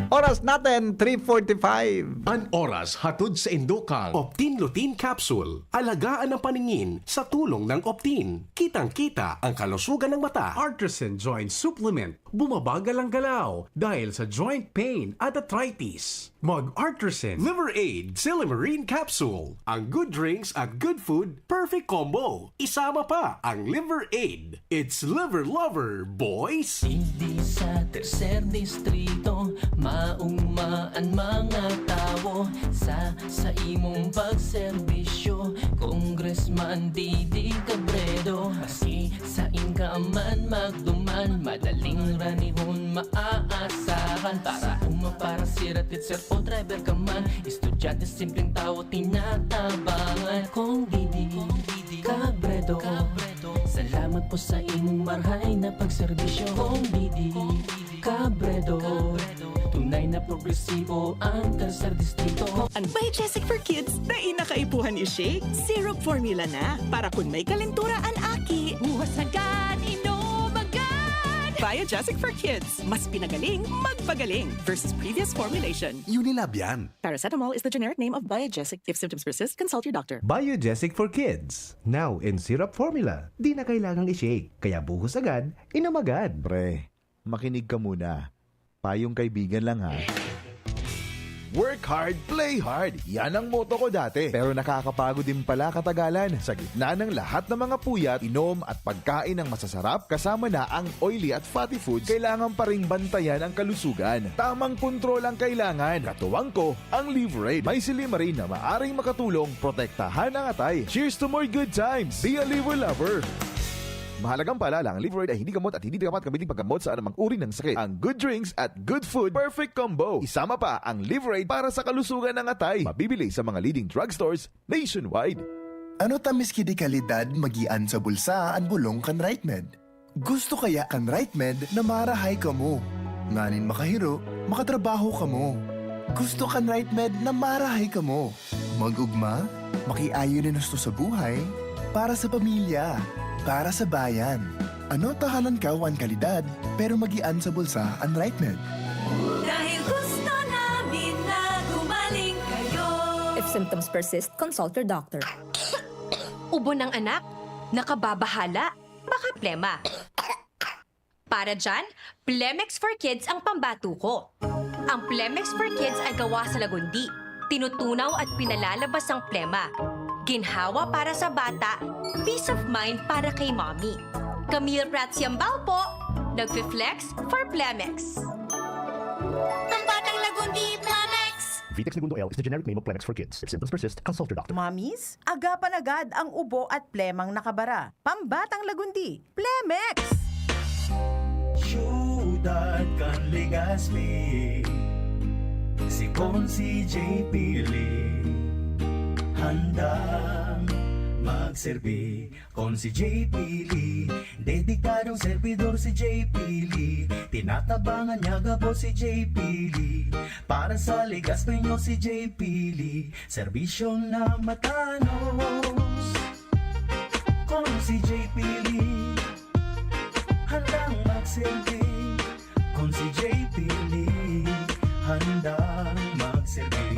Oras natin, three forty-five. An oras hatod sa indokang Optin Lutein Capsule. Alagaan ang paningin sa tulong ng Optin. Kitang-kita ang kalusugan ng mata. Artisan Joint Supplement. Bumabagal ang galaw dahil sa joint pain at arthritis. Mag-Artisan Liver Aid Silymarin Capsule. Ang good drinks at good food, perfect combo. Isama pa ang Liver Aid. It's Liver Lover, boys! Hindi sa tercer distrito maugma an mga tawo sa sa imong pagserbisyo, Congressman Didi Cabredo. Maski sain ka man magduman, madaling ranihon maaasahan. Para uma, para sira, teacher o driver ka man, estudyante, simpleng tawo tinatabangan. Kong Didi Cabredo, salamat po sa imong marhay na pagserbisyo. Kong Didi Cabredo, tunay na progresibo ang tercer distrito. An Biogesic for Kids, dai na kaipuhan i-shake. Syrup formula na, para kun may kalentura an aki. Buhos agad, inom agad! Biogesic for Kids, mas pinagaling, magpagaling versus previous formulation. Unilab yan. Paracetamol is the generic name of Biogesic. If symptoms persist, consult your doctor. Biogesic for Kids. Now in syrup formula. Di na kailangang i-shake. Kaya buhos agad, inom agad. Pre, makinig ka muna. Payong kaibigan lang ha. Work hard, play hard. Yan ang motto ko dati. Pero nakakapagod din pala katagalan. Sa gitna ng lahat ng mga puyat, inom at pagkain ng masasarap, kasama na ang oily at fatty foods, kailangan pa ring bantayan ang kalusugan. Tamang kontrol ang kailangan. Katuwang ko, ang Liverade. May silymarin na maaring makatulong protektahan ang atay. Cheers to more good times! Be a Liver Lover! Mahalagang paalala, ang Liverade ay hindi gamot at hindi dapat gamitin paggamot sa anumang uri ng sakit. Ang good drinks at good food, perfect combo. Isama pa ang Liverade para sa kalusugan ng atay. Mabibili sa mga leading drugstores nationwide. Ano ta miski di kalidad magian sa bulsa an bolong kan RightMed? Gusto kaya kan RightMed na marahay kamo? Nganin makahiro, makatrabaho kamo. Gusto kan RightMed na marahay kamo? Mag-ugma, makiayon nin husto sa buhay, para sa pamilya, para sa bayan. Ano ta halankaw an kalidad, pero magian sa bulsa an RightMed? Dahil gusto namin na gumaling kayo. If symptoms persist, consult your doctor. Ubo ng anak, nakababahala, baka plema. Para dyan, Plemex for Kids ang pambato ko. Ang Plemex for Kids ay gawa sa lagundi. Tinutunaw at pinalalabas ang plema. Ginhawa para sa bata, peace of mind para kay mommy. Camille Prats Yambao po, nagfi-flex for Plemex. Pambatang lagundi, Plemex! Vitex Negundo L is the generic name of Plemex for Kids. If symptoms persist, consult your doctor. Mommies, agapan agad ang ubo at plemang nakabara. Pambatang lagundi, Plemex! Siyudad kan Legazpi, si Consi J P Lee, handang magserbi. Consi J P Lee, dedikadong servidor si J P Lee. Tinatabangan niya gabos si J P Lee. Para sa Legazpeño si J P Lee, serbisyong na matanos. Consi J P Lee, handang magserbi. Consi J P Lee, handang magserbi.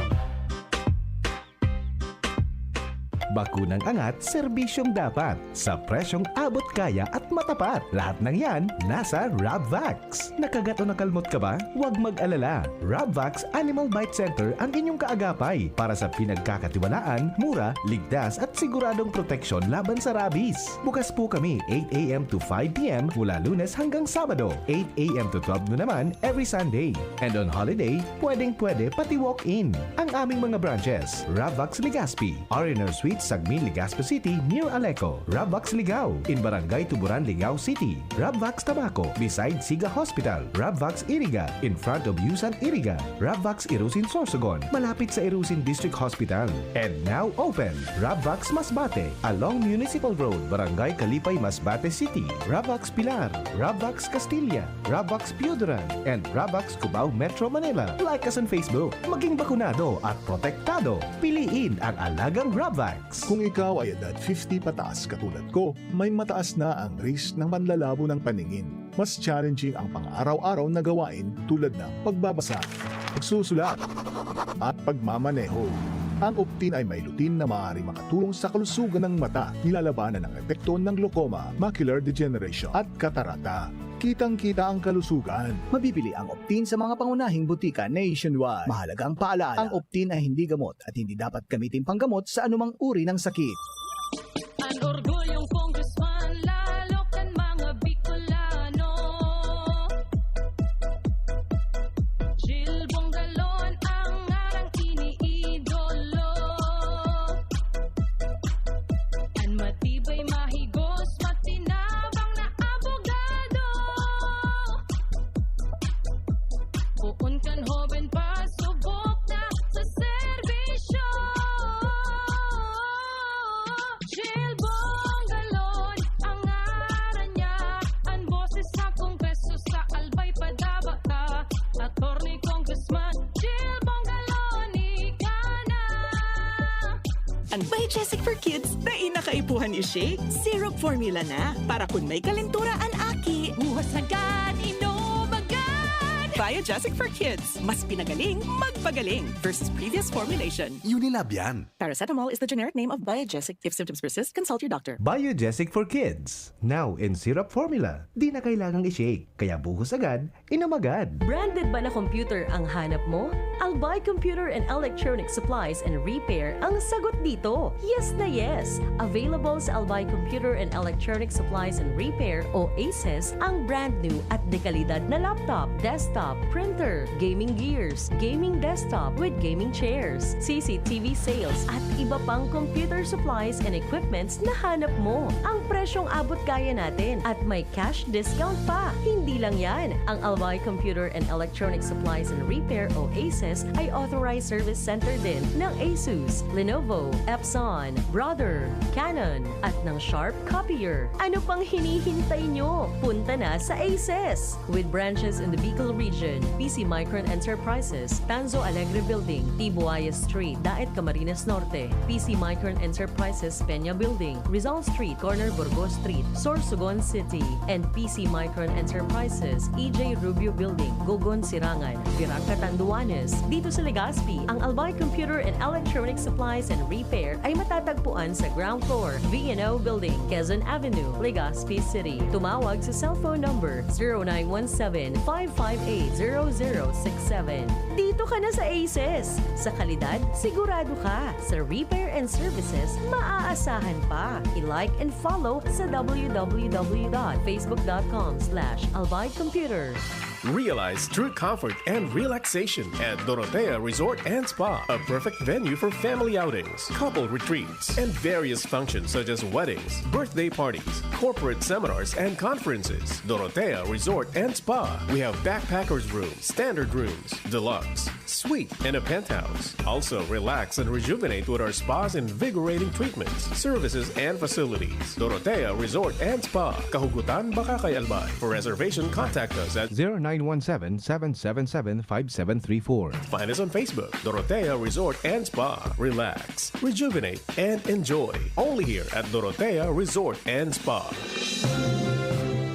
Bakunang angat, serbisyong dapat, sa presyong abot kaya at matapat. Lahat ng yan, nasa Rabvax. Nakagat o nakalmot ka ba? Huwag mag-alala. Rabvax Animal Bite Center ang inyong kaagapay para sa pinagkakatiwalaan, mura, ligtas at siguradong proteksyon laban sa rabies. Bukas po kami eight a.m. to five p.m. mula Lunes hanggang Sabado, eight a.m. to twelve noon naman every Sunday. And on holiday, pwedeng-pwede pati walk-in. Ang aming mga branches, Rabvax Legazpi, R and R Suites, Sagmin, Legazpi City, near Aleco. Rabvax Ligao, in Barangay Tuburan, Ligao City. Rabvax Tabaco, beside Siga Hospital. Rabvax Iriga, in front of Yusan Iriga. Rabvax Irusin, Sorsogon, malapit sa Irusin District Hospital. And now open, Rabvax Masbate, along Municipal Road, Barangay Kalipay, Masbate City. Rabvax Pilar, Rabvax Castilla, Rabvax Pioduran, and Rabvax Cubao, Metro Manila. Like us on Facebook. Maging bakunado at protektado. Piliin ang alagang Rabvax. Kung ikaw ay edad fifty pataas katulad ko, may mataas na ang risk ng panlalabo ng paningin. Mas challenging ang pang-araw-araw na gawain tulad ng pagbabasa, pagsusulat, at pagmamaneho. Ang Optin ay may lutein na maaaring makatulong sa kalusugan ng mata, nilalabanan ang epekto ng glaucoma, macular degeneration, at katarata. Kitang-kita ang kalusugan. Mabibili ang Optin sa mga pangunahing butika nationwide. Mahalagang paalaala, ang Optin ay hindi gamot at hindi dapat gamitin panggamot sa anumang uri ng sakit. An orgulyong Congressman, lalo kan mga Bicolano. Jill Bongalon ang ngarang iniidolo. An matibay, mahigos, matinabang na abogado. Poon kan hoben pa, subok na sa serbisyo. Jill Bongalon ang ngaran niya, an boses sa Kongreso, sa Albay padaba ka. Attorney, Congressman, Jill Bongalon, ika na. An Biogesic for Kids, dai na kaipuhan i-shake. Syrup formula na, para kun may kalentura an aki. Buhas agad, inom agad! Biogesic for Kids, mas pinagaling, magpagaling, versus previous formulation. Unilab yan. Paracetamol is the generic name of Biogesic. If symptoms persist, consult your doctor. Biogesic for Kids, now in syrup formula. Di na kailangang i-shake, kaya buhos agad, inom agad. Branded ba na computer ang hanap mo? Albay Computer and Electronic Supplies and Repair ang sagot dito. Yes na yes! Available sa Albay Computer and Electronic Supplies and Repair o ACES ang brand new at dekalidad na laptop, desktop, printer, gaming gears, gaming desktop with gaming chairs, C C T V sales, at iba pang computer supplies and equipments na hanap mo. Ang presyong abot kaya natin at may cash discount pa. Hindi lang yan, ang Albay Computer and Electronic Supplies and Repair o ACES ay authorized service center din ng Asus, Lenovo, Epson, Brother, Canon, at ng Sharp Copier. Ano pang hinihintay nyo? Punta na sa ACES! With branches in the Bicol region, P C Micron Enterprises, Tanzo Alegre Building, Tibuaya Street, Daet, Camarines Norte, P C Micron Enterprises, Peña Building, Rizal Street, corner Burgos Street, Sorsogon City, and P C Micron Enterprises, E J Rubio Building, Gogon, Sirangan, Virac, Catanduanes. Dito sa Legazpi, ang Albay Computer and Electronic Supplies and Repair ay matatagpuan sa ground floor, V and O Building, Quezon Avenue, Legazpi City. Tumawag sa cellphone number zero nine one seven, five five eight, zero zero six seven. Dito ka na sa ACES! Sa kalidad, sigurado ka. Sa repair and services, maaasahan pa. I-like and follow sa w w w dot facebook dot com slash albay computer. Realize true comfort and relaxation at Dorotea Resort and Spa, a perfect venue for family outings, couple retreats, and various functions such as weddings, birthday parties, corporate seminars, and conferences. Dorotea Resort and Spa. We have backpackers room, standard rooms, deluxe, suite, and a penthouse. Also, relax and rejuvenate with our spa's invigorating treatments, services, and facilities. Dorotea Resort and Spa, Kahugutan, Bacacay, Albay. For reservation, contact us at zero nine one seven, seven seven seven, five seven three four. Find us on Facebook, Dorotea Resort and Spa. Relax, rejuvenate, and enjoy. Only here at Dorotea Resort and Spa.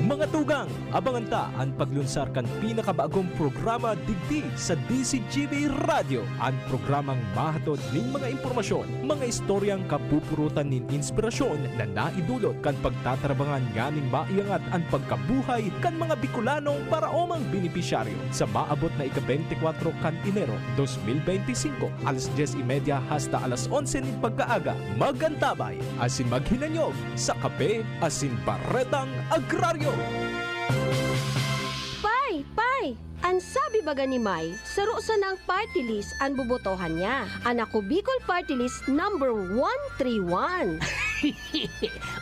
Mga tugang, abangan ta an paglunsar kan pinakabagong programa digdi sa D Z G B Radyo, an programang mahatod nin mga impormasyon, mga istoryang kapupurutan nin inspirasyon na naidulot kan pagtatarabangan nganing maiangat an pagkabuhay kan mga Bicolanong paraomang benepisyaryo. Sa maabot na ika-beintikwatro kan Enero, dos mil beintisinko, alas dyes y media hasta alas onse nin pagkaaga, mag-antabay asin maghinanyog sa Kape asin Baretang Agraryo. Pay! Pay! An sabi Baga ni May, saro sanang party list an bobotohan niya. An Ako Bicol Party List number one three one.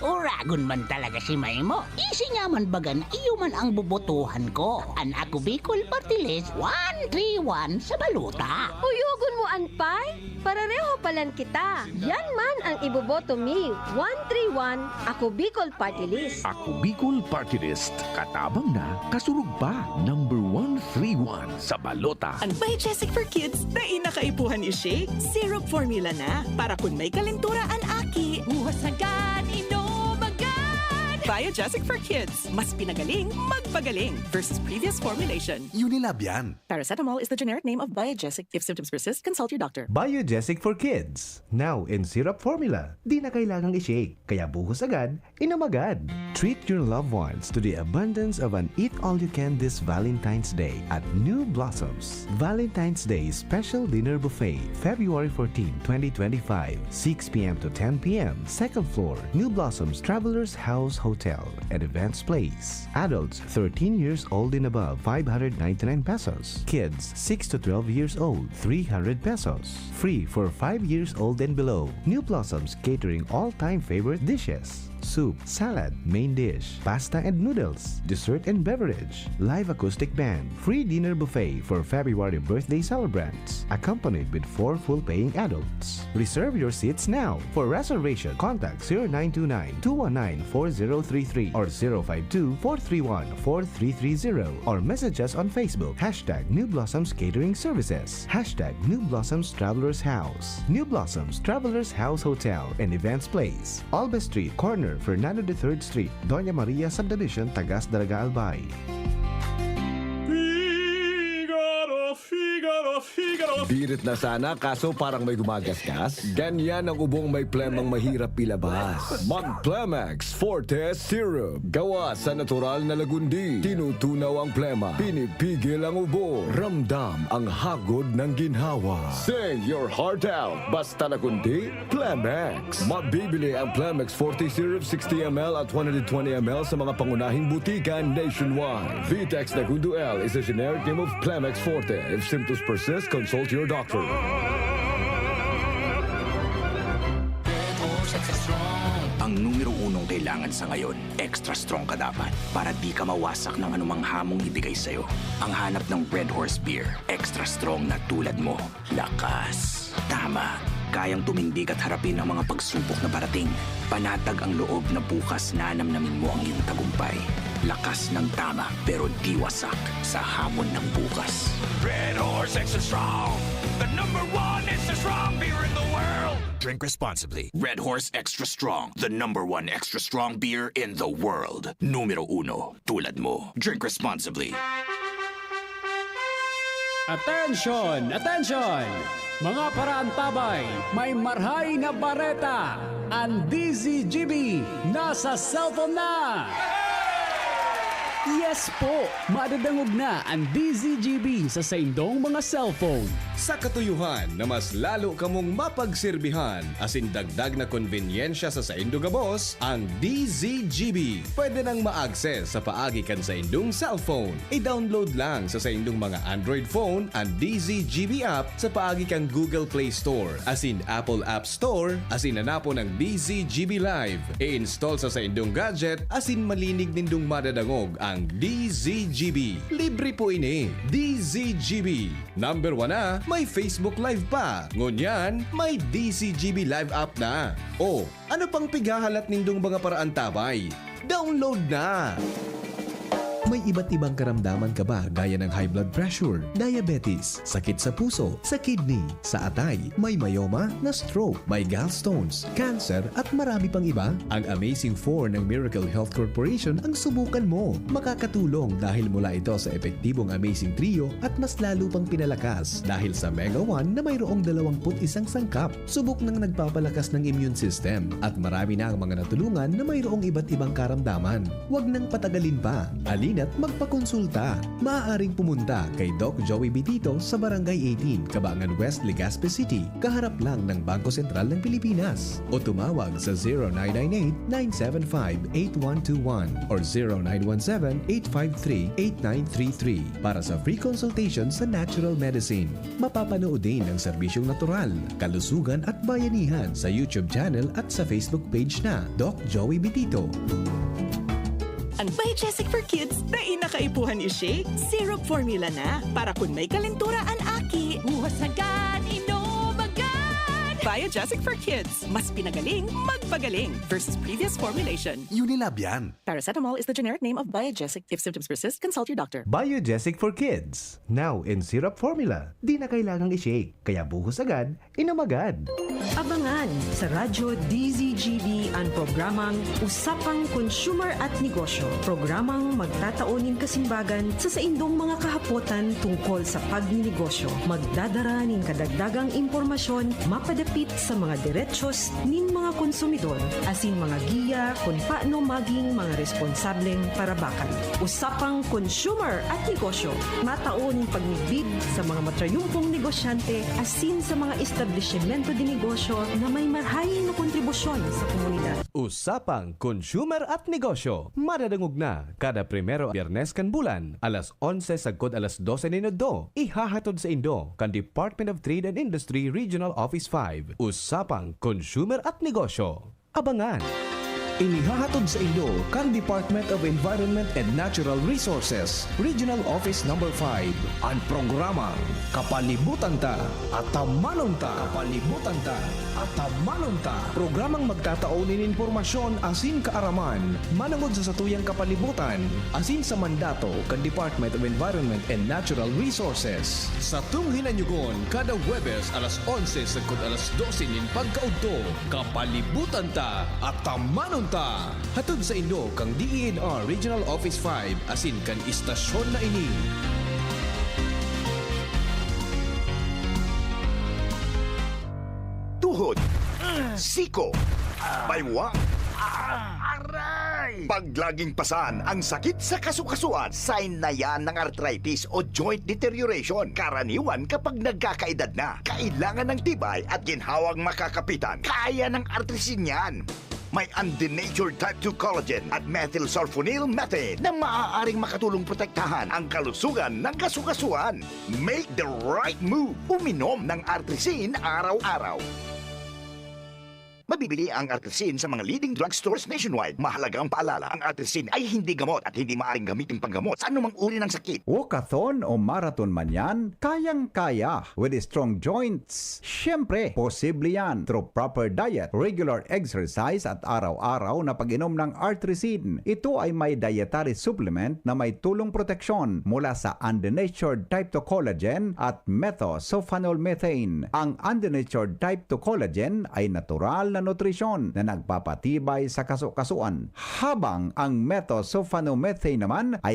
Uragon man talaga si May mo. Isi niya man baga na iyo man ang bobotohan ko. An Ako Bicol Party List one three one sa balota. Uyogon mo an pay? Parareho palan kita. Yan man ang iboboto mi. One three one, Ako Bicol Party List. Ako Bicol Party List. Katabang na, kasurog pa. Number one three one sa balota. An Biogesic for Kids, dai na kaipuhan i-shake. Syrup formula na. Para kun may kalentura an aki. Buhos agad, inom agad! Biogesic for Kids. Mas pinagaling, magpagaling. Versus previous formulation. Unilab yan. Paracetamol is the generic name of Biogesic. If symptoms persist, consult your doctor. Biogesic for Kids. Now in syrup formula. Di na kailangang i-shake. Kaya buhos agad, inom agad. Treat your loved ones to the abundance of an eat-all-you-can this Valentine's Day at New Blossoms. Valentine's Day Special Dinner Buffet, February fourteen, twenty twenty-five, six p m to ten p m, second floor, New Blossoms Travelers House Hotel and Events Place. Adults thirteen years old and above, five hundred ninety-nine pesos. Kids six to twelve years old, three hundred pesos. Free for five years old and below. New Blossoms catering all-time favorite dishes. Soup, salad, main dish, pasta and noodles, dessert and beverage, live acoustic band, free dinner buffet for February birthday celebrants, accompanied with four full paying adults. Reserve your seats now. For reservation, contact zero nine two nine, two one nine, four zero three three or zero five two, four three one, four three three zero or message us on Facebook, hashtag New Blossoms Catering Services, hashtag New Blossoms Travelers House, New Blossoms Travelers House Hotel and Events Place, Alba Street, corner Fernando the Third Street, Doña Maria Subdivision, Tagas, Daraga, Albay. Figaro, Figaro, Figaro. Birit na sana, kaso parang may gumagasgas. Ganyan ang ubong may plemang mahirap ilabas. Mag Plemex Forte Syrup. Gawa sa natural na lagundi. Tinutunaw ang plema. Pinipigil ang ubo. Ramdam ang hagod ng ginhawa. Sing your heart out. Basta lagundi, Plemex. Mabibili ang Plemex Forte Syrup sixty M L at one hundred twenty M L sa mga pangunahing butika nationwide. Vitex Nagundo L is a generic name of Plemex Forte. If symptoms persist, consult your doctor. Ang numero unong kailangan sa ngayon, extra strong ka dapat para di ka mawasak ng anumang hamong ibigay sa'yo. Ang hanap ng Red Horse Beer, extra strong na tulad mo. Lakas. Tama. Kayang tumindig at harapin ang mga pagsubok na parating. Panatag ang loob na bukas nanamnamin mo ang iyong tagumpay. Lakas ng tama, pero di wasak sa hamon ng bukas. Red Horse Extra Strong, the number one extra strong beer in the world. Drink responsibly. Red Horse Extra Strong, the number one extra strong beer in the world. Numero uno, tulad mo. Drink responsibly. Attention! Attention! Mga paraantabay, may marhay na bareta! An D Z G B nasa cellphone na! Yes po! Madadangog na an D Z G B sa saindong mga cellphone. Sa katuyohan na mas lalo kamong mapagserbihan asin dagdag na konbenyensya sa saindo gabos, ang D Z G B pwede nang ma-access sa paagi kan saindong cellphone. I-download lang sa saindong mga Android phone an D Z G B app sa paagi kan Google Play Store asin Apple App Store asin hanapon ang D Z G B Live. I-install sa saindong gadget asin malinig nindong madadangog ang D Z G B. Libre po ini. D Z G B. Number one na, may Facebook Live pa. Ngunyan, may D Z G B Live app na. O, ano pang pighahalat nindong mga paraantabay? Download na! May iba't ibang karamdaman ka ba gaya ng high blood pressure, diabetes, sakit sa puso, sa kidney, sa atay, may myoma, na stroke, may gallstones, cancer, at marami pang iba? Ang Amazing four ng Miracle Health Corporation ang subukan mo. Makakatulong dahil mula ito sa epektibong Amazing Trio at mas lalo pang pinalakas dahil sa Mega one na mayroong dalawampu't isang sangkap. Subok nang nagpapalakas ng immune system at marami na ang mga natulungan na mayroong iba't ibang karamdaman. Huwag nang patagalin pa. Halina Magpakonsulta. Maaaring pumunta kay Doc Joey Bitito sa Barangay eighteen, Kabangan West, Legazpi City, kaharap lang ng Bangko Sentral ng Pilipinas. O tumawag sa zero nine nine eight, nine seven five, eight one two one or zero nine one seven, eight five three, eight nine three three para sa free consultation sa natural medicine. Mapapanood din ang serbisyong natural, kalusugan at bayanihan sa YouTube channel at sa Facebook page na Doc Joey Bitito. Ang Biogesic for Kids, dai na kaipuhan i-shake. Syrup formula na, para kun may kalentura an aki. Buhos agad, inom agad! Biogesic for Kids, mas pinagaling, magpagaling. Versus previous formulation. Unilab yan. Paracetamol is the generic name of Biogesic. If symptoms persist, consult your doctor. Biogesic for Kids, now in syrup formula. Di na kailangang i-shake, kaya buhos agad, inom agad. Abangan sa Radyo D Z G B ang programang Usapang Consumer at Negosyo. Programang magtatao nin kasimbagan sa saindong mga kahapotan tungkol sa pagninegosyo. Magdadara nin kadagdagang impormasyon mapadapit sa mga derechos nin mga konsumidor asin mga giya kun paano maging mga responsableng parabakan. Usapang Consumer at Negosyo, matao nin pagmidbid sa mga matrayumpong negosyante asin sa mga establisimento de negosyo na may marahay na kontribusyon sa komunidad. Usapang Consumer at Negosyo, madadangog na kada primero Biyernes kan bulan, alas onse sagkod alas dose nin udto. Ihahatod saindo kan Department of Trade and Industry Regional Office five. Usapang Consumer at Negosyo. Abangan! Inihahatod saindo kan Department of Environment and Natural Resources, Regional Office Number five, an programang Kapalibutan Ta, Atamanon Ta. Kapalibutan Ta, Atamanon Ta. Programang magtatao nin impormasyon asin kaaraman manongod sa satuyang kapalibutan asin sa mandato kan Department of Environment and Natural Resources. Satong hinanyugon kada Huwebes alas onse sagkod alas dose nin pagkaudto, Kapalibutan Ta, Atamanon Ta. Hatod saindo kan D E N R Regional Office five asin kan istasyon na ini. Tuhod, siko, baywang, aray! Paglaging pasan ang sakit sa kasukasuan, sign na yan ng arthritis o joint deterioration. Karaniwan kapag nagkakaedad na, kailangan ng tibay at ginhawang makakapitan. Kaya ng Artrisin yan. May undenatured type two collagen at methylsulfonyl methane na maaaring makatulong protektahan ang kalusugan ng kasukasuan. Make the right move. Uminom ng Artrisin araw-araw. Mabibili ang Artrisin sa mga leading drugstores nationwide. Mahalagang paalala, ang Artrisin ay hindi gamot at hindi maaaring gamitin panggamot sa anumang uri ng sakit. Walkathon o marathon man yan, kayang-kaya with strong joints. Siyempre, posible yan through proper diet, regular exercise at araw-araw na pag-inom ng Artrisin. Ito ay may dietary supplement na may tulong proteksyon mula sa undenatured type two collagen at methosulfonol methane. Ang undenatured type two collagen ay natural na nutrisyon na nagpapatibay sa kasukasuan, habang ang methosulfonomethane naman ay